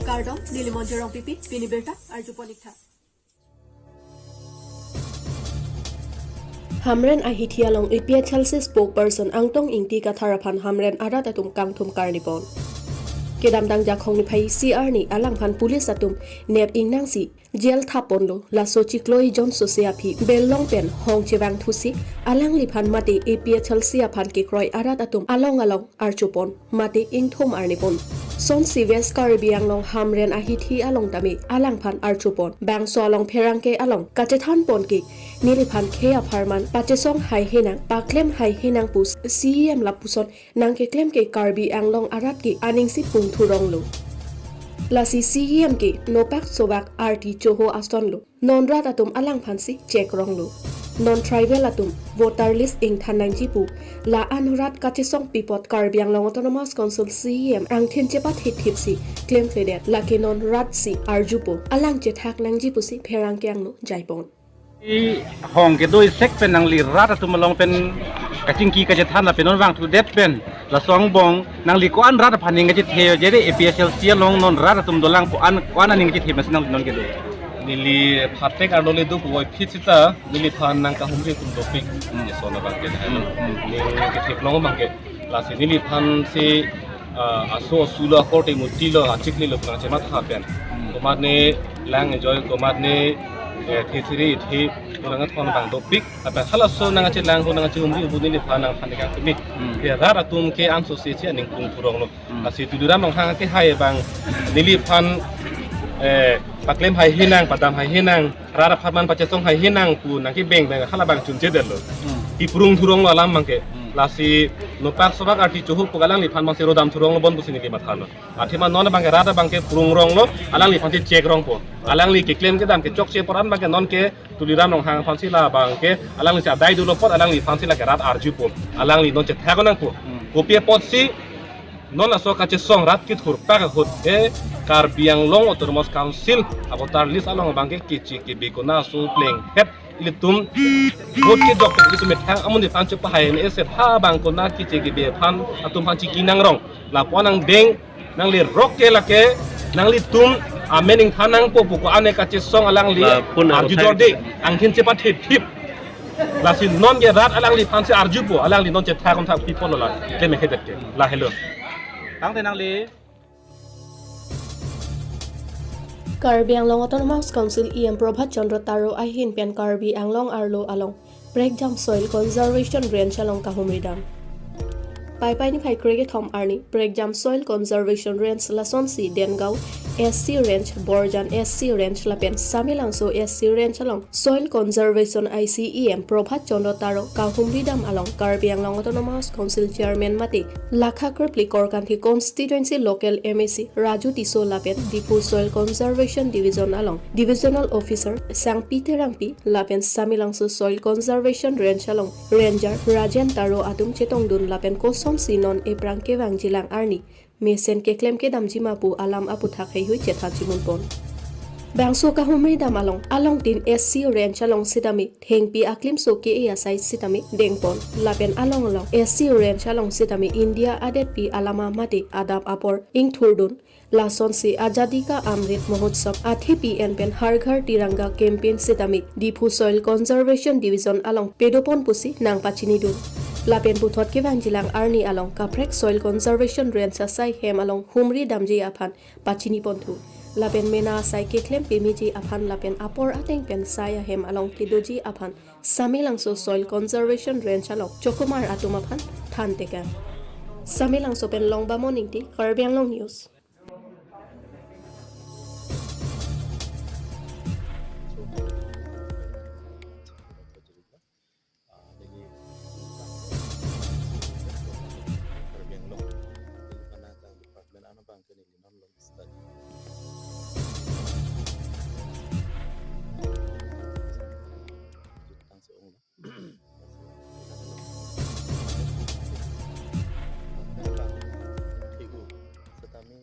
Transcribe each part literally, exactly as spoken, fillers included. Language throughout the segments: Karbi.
Kardom, neli Monjirong P P, pini birta arjupon ik tha. Hamren ahithi along A P H L C spokesperson Angtong Ingti Kathar aphan Hamren arat atum kangthum karnipon. Kedamtang Jakhong niphai isi arni alangphan police atum nep ingnangsi jail thapponlo, laso chiklo ijon sose aphi bel long pen hong chevangthusi alangliphan mate A P H L C aphan kekroi arat atum along along arjupon mate ingthum arnipon. Sonsi West Karbi Anglong Hamren ahithi along tame alangphan arjupon. Bangso along pherangke along kachethanpon ke neliphan khei apharman pachesong haihenang, paklem haihenang pu C E M lapuson nangkeklem ke Karbi Anglong arat ke aning si pungthuronglo. Lasi C E M ke nopak sovak arti choho asonlo. Non rat atum alangphansi chekronglo. Non tribal atum voter list ingthan nangji pu la-an rat kachesongpi apot Karbi Anglong Autonomous Council C E M angthin chepathithipsi klemkledet, lake non rat si arjupo, alang chethak nangji pusi pherangke angno jaipon. I hong kedo isek pen nangli rat atum along pen kachingki kachethan lapen non vangthudet pen laso angbong nangli ko-an rat aphan ning kachethe, jere A P H L C along non rat atum dolang ko-an, ko-an aning kachethe mas nang non kedo. Neli phatek arlo le do puvoiphit sita neliphan nangkahumri atum dopik. Hmm. Eson abang ke. Hmm, hmm. Ning ketheklong abang ke. Lasi neliphan si, ah, aso asulo akorte mutilo achiklilo nangchematha pen. Hmm. Komatne lang enjoy, komatne, eh, thesiri thi, kurang thon abang dopik. Apa halaso nangchelang ko nangchehumri abu neliphan nangphan kangthumi. Hmm. Ya rat atum ke anso si si aning pungthuronglo. Hmm. Lasi Tuliram Ronghang ke hai abang neliphan, eh, paklem haihenang, padam haihenang, rat apharman pachesong haihenang pu nangkebengbeng hala abang chunchedetlo. Hmm. Kiprungthuronglo alam abang ke. Hmm. Lasi nopak sovak arti choho pu alangliphan abang si rodamthuronglo bon pusi neli mathalo. Athema non abang ke rat abang ke prungronglo, alangliphan si chekrongpo. Alangli keklem kedam kechokche apor an abang ke non ke Tuliram Ronghang aphan si la abang ke alangli si adai dolo apot alangliphan si lake rat arjupo. Alangli non chethak nangpo. Hmm. Kopi apotsi non laso kachesong rat kethurpak ahut ke Karbi Anglong Autonomous Council avoter list along abang ke keche kebe kona aso plenghet ilitum vote kedok ilitum methang amonit aphan chepahai ne ese ha abang kona keche kebe aphan atum aphan chiki nangrong. Lapu-an angdeng nangli rok ke lake nanglitum amen ingthan nangpo pu ko-an kachesong alangli lapu-an arju athai dorde angthin chepathithip. Lasi non ke rat alangliphan si arjupo, alangli non chethak kon thak people lo la. Ke mekhedet ke. Lahelo. Tangte nangli. Karbi Anglong Autonomous Council E M Prabhat Chandra Taro ahin pen Karbi Anglong arlo along Prekjam Soil Conservation Range along kahumri dam. Paipai niphai krekethom arni Prekjam Soil Conservation Range lasonsi Dengaon S C Range, Borjan S C Range lapen Samelangso S C Range along Soil Conservation I C E M Prabhat Chandra Taro kahumri dam along Karbi Anglong Autonomous Council Chairman mate Lakha Krepli Korkanthi Constituency Local M A C Raju Tisso lapen Diphu Soil Conservation Division along Divisional Officer Sangpi Terangpi lapen Samelangso Soil Conservation Range along Ranger Rajen Taro atum chetongdun lapen kosonsi non ephrang kevangjilang arni mesen keklem kedamji ma pu alam aputhak heihui chethan chimunpon. Bangso kahumri dam along, alongtin S C Range along sitame thengpi aklimso ke-e asai sitame dengpon lapen along along S C Range along sitame India adetpi alama mate adap apor ingthurdun. Lasonsi Azadi Ka Amrit Mahotsav athepi en pen Har Ghar Tiranga campaign sitame Diphu Soil Conservation Division along pedopon pusi nangpachinidun. Lapen puthot kevangjilang arni along kaprek Soil Conservation Range asai hem along humri damji aphan pachiniponthu. Lapen mena asai keklem pemeji aphan lapen apor ateng pen sai ahem along kedoji aphan Samelangso Soil Conservation Range along chokomar atum aphan thantekang. Samelangso pen Longbamon Ingti, Karbi Anglong News. Setame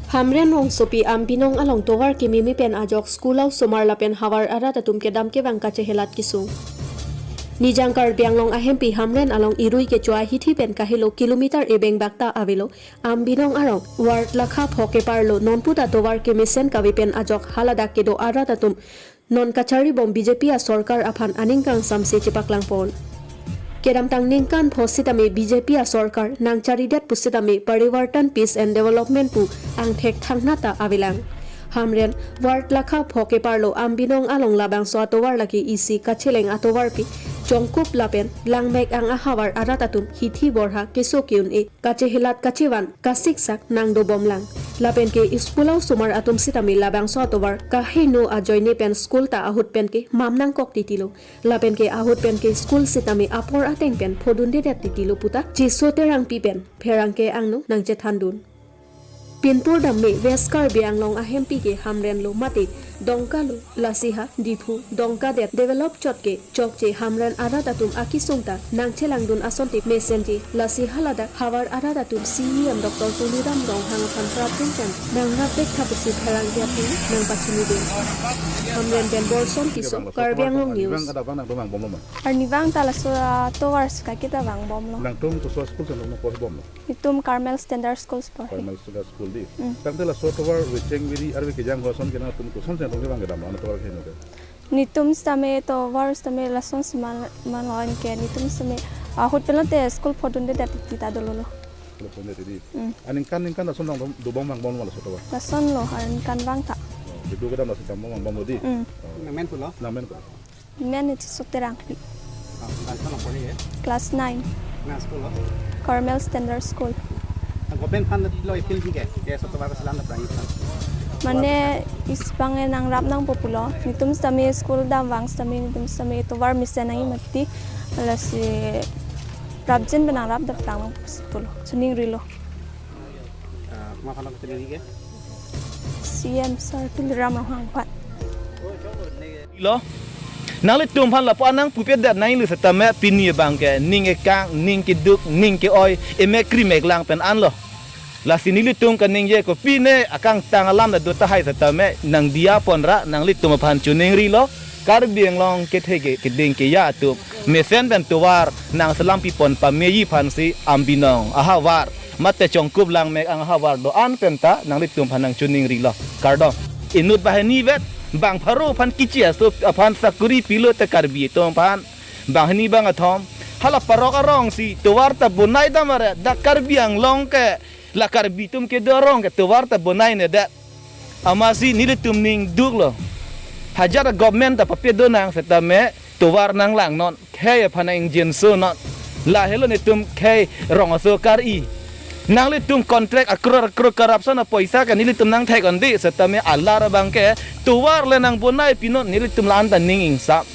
Hamren rongsopi Ambinong along tovar kememe pen ajok school osomar lapen havar arat atum kedam kevang kachehelat kesung. Nijang Karbi Anglong ahempi Hamren along irui kecho ahithi pen kahelo kilometer ebeng bak ta avelo Ambinong arong ward lakha pho keparlo nonputa tovar kemesen kave pen ajok haladak kedo arat atum non kachari bom B J P asorkar aphan aning kangsamse chepaklang pon. Kedamtang ningkan pho sitame B J P asorkar nangcharidet pusitame Parivartan Peace and Development pu angthek thangnat ta avelang. Hamren ward lakha pho keparlo Ambinong along labangso atovar lake isi kacheleng atovarpi Chongkup lapen Langmek ang ahavar arat atum hithi borha keso ke-un-e kachehelat kachevan kasiksak nangdobomlang. Lapen ke school osomar atum sitame labangso atovar kaheno ajoine pen school ta ahut pen ke mam nangkok titilo. Lapen ke ahut pen ke school sitame apor ateng pen phodundedet titilo puta Jisu Terangpi pen pherangke angno nangchethandun. Pinpur damme West Karbi Anglong ahempi ke Hamren lo mate Dongka lo, lasi ha Diphu Dongka det develop chot ke chokche Hamren arat atum akesung ta nangchelangdun asonte mesenji, lasi haladak havar arat atum C E M Doctor Tuliram Ronghang aphan prapjin pen nangrap vek tha pusi pherangke aphan nangpachinidun. Hamren pen Borson Tisso, Karbi Anglong News. Arnivang ta laso, ah, tovar sika kita vangbomlo. Nangtum koso school sitame porhi bomlo? Itum Carmel Standard School porhi. Carmel Standard School di. Mm. Tangte laso tovar vecheng viri arve kejang ho ason ke nangtum kosonsi nangtum kevang kedamlo, ano tovar keheno ke? Netum sitame tovar sitame lasonsi man, manlo anke netum sitame ahut penlote school phodundedet titi ta dololo. School phodundedet titi. Mm. Aningkan ningkan lason nangdobom vangbomlo laso tovar? Lasonlo, aningkan vang ta. Oh, kedo kedam lason vangbomlo di. Mm. Oh. Nangmen pulo? Nangmen pulo? Men Jisu Terangpi. Ah, kosonlo porhi ke? Class nine. Nang school lo? Carmel Standard School. Ah, government aphan lo appeal di ke? Ke laso tovar keselam na prang iphan. Mane isi abang nangrap nangpo pulo. Netum sitame school damvang sitame netum sitame tovar mesen nangji mati. Lasi prapjin pen nangrap dam prang nangpo pulo. Choningrilo. Ah, komat aphan lo chiningri ke? C M sir Tuliram Ronghang aphan. Lo. Nanglitum aphan lapu-an nangpupedet nanglo setame pini abang ke ning ekang, ning keduk, ning ke-oi, emek kri mek lang pen anlo. Lasi nelitum kaningje kopine akangtang alam ta do tahai setame nangdiya ponra nanglitum aphan choningrilo. Karbi Anglong kethe ke keding keya atum mesen pen tovar nangselampi pon pameji aphansi Ambinong ahavar mate Chongkup Langmek ang ahavar do-an pen ta nanglitum aphan nangchoningrilo. Kardom. Inut banghini vet bang pharo aphan kichi aso aphan sakuri pilote Karbi atum aphan banghini bangkethom hala parok arongsi tovar ta bonai dam are, dak Karbi Anglong ke la Karbi atum kedo arong ke tovar ta bonainedet. Amatsi nelitum ning duklo. Hajar government ta papedo nang setame tovar nanglangnon. Khei aphan nang-ingjinsonon. Lahelo netum khei rong aso kar-i. Nanglitum contract akror akror corruption apoisa ke nelitum nangthek-ong di setame alar abang ke tovar le nangbonai pinon, nelitum la-an ta ning ingsam.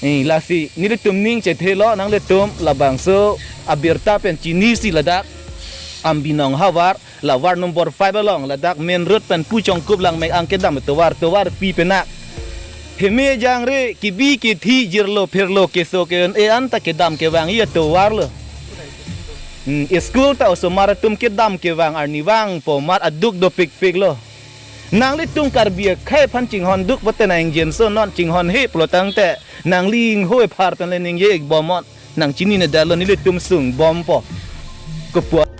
Eh, lasi nelitum ning chethelo, nanglitum labangso abirta pen chinisi ladak Ambinong havar, la ward number five along, ladak main road pen pu Chongkup Langmek ang kedam tovar, tovar pi penak. Heme jangre, kebi kethi, jirlo phirlo, keso ke-un-e an ta kedam kevangji atovarlo. Hmm, school ta osomar atum kedam kevang arnivang po mat aduk dopikpiklo. Nanglitum Karbi akhei aphan chinghon duk pote nang-ingjinsonon, chinghon he pulo tangte nangli ingho ephar pen le ningje-ikbomnon. Nangchininedetlo, nelitum sungbompo. Kopuan.